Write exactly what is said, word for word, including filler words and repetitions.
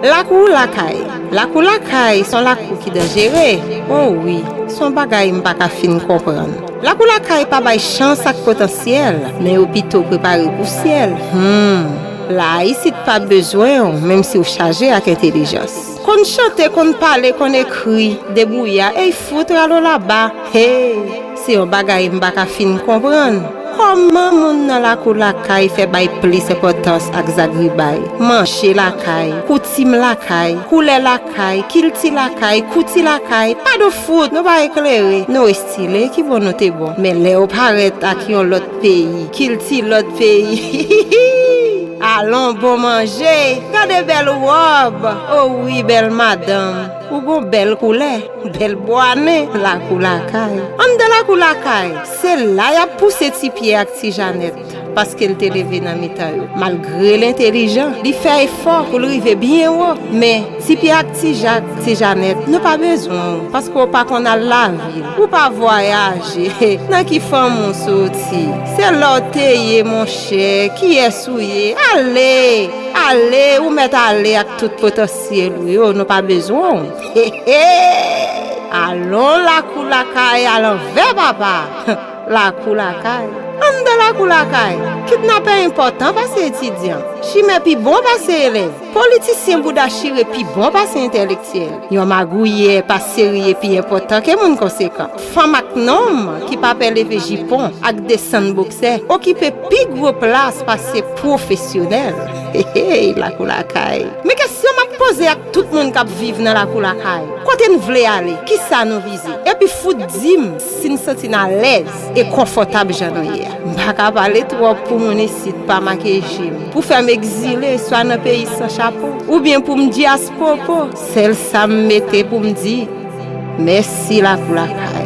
Lakou lakay. Lakou lakay se yon lakou ki danjere. O wi, se yon bagay m pa ka fin konprann. Lakou lakay pa bay chans ak potansyèl, men yo pito prepare pou syèl. Hmm. La isit pa bezwen w, menm si w chaje ak entelijans. Konn chante, konn pale, konn ekri, debouya, ey fout ralo laba. Hey, se yon bagay m pa ka fin konprann. Kòman moun nan lakou lakay fè bay plis enpòtans ak zagribay, manje lakay, koutim lakay, koulè lakay, kilti lakay, kouti lakay, pa nou fout, nou pa eklere, nou estile, ki bon nou te bon. Men lè yo parèt ak yon lòt peyi, kilti lòt peyi, alon bon manje, gade bèl wòb, o wi bèl madanm, ou gon bèl koulè, bèl bwa nen, lakou lakay. Anndan lakou lakay, se la y ap pouse Ti Pyè ak Ti Janèt, paske l te leve nan mitan yo. Malgre l entelijan, li fè efò pou l rive byen wo. Men, Ti Pyè ak Ti Jak, Ti Janèt, nou pa bezwen w, paske w pa konn al lavil, ou pa vwayaje. Nan ki fanmi w soti? Se la w te ye, monchè, kiyès ou ye? Ale! Ale, ou mèt ale ak tout potansyèl ou yo, nou pa bezwen w. He, he! Alon lakou lakay a lanvè, papa! Lakou lakay. Anndan lakou lakay, kidnapè enpòtan pase etidyan. Chimè pi bon pase elèv. Politisyen bouda chire pi bon pase entèlektyèl. Yon magouyè pa serye pi enpòtan ke moun konsekan. Fanm ak nonm ki pa pè leve jipon ak desann boksè okipe pi gwo plas pase pwofesyonèl. Hey, hey, lakou lakay. Men kesyon m ap poze ak tout moun k ap viv nan lakou lakay. Kote n vle ale? Kisa nou vize? Epi fout di m si n santi n alèz e konfòtab jan nou ye a. M pa ka pale twòp pou moun isit pa make je m, pou fè m egzile swa nan peyi san chapo, oubyen pou m dyaspopo. Sèl sa m mete pou m di, mèsi lakou lakay.